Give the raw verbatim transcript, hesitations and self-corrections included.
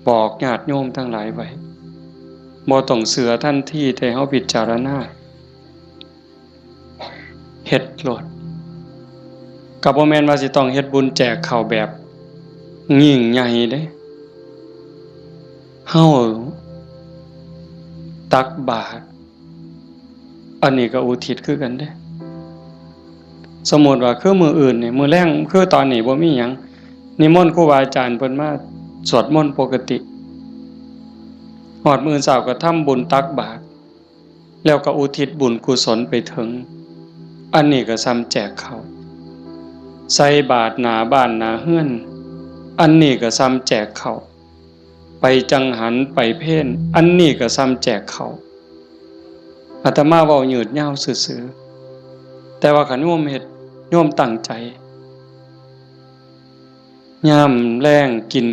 บอกญาติโยมทั้งหลายไว้ บ่ต้องเชื่อทันทีที่เฮาพิจารณา เฮ็ดโลด ก็บ่แม่นว่าสิต้องเฮ็ดบุญแจกข้าวแบบยิ่งใหญ่เด้ เฮาตักบาตร อันนี้ก็อุทิศคือกันเด้ สมมุติว่าคือมื้ออื่นนี่ มื้อแลง คือตอนนี้บ่มีหยัง นิมนต์ครูบาอาจารย์เพิ่นมาสวดมนต์ปกติ ฮอดมื้อเช้าก็ทำบุญตักบาตร แล้วก็อุทิศบุญกุศลไปถึง อันนี้ก็ส่ำแจกข้าว ใส่บาตรหน้าบ้านหน้าเฮือน อันนี้ก็ส่ำแจกข้าว ไปจังหันไปเพล อันนี้ก็ส่ำแจกข้าว อาตมาเว้ายืดยาวซื่อๆ แต่ว่าคันโยมเฮ็ด โยมตั้งใจ ยามแลงกิน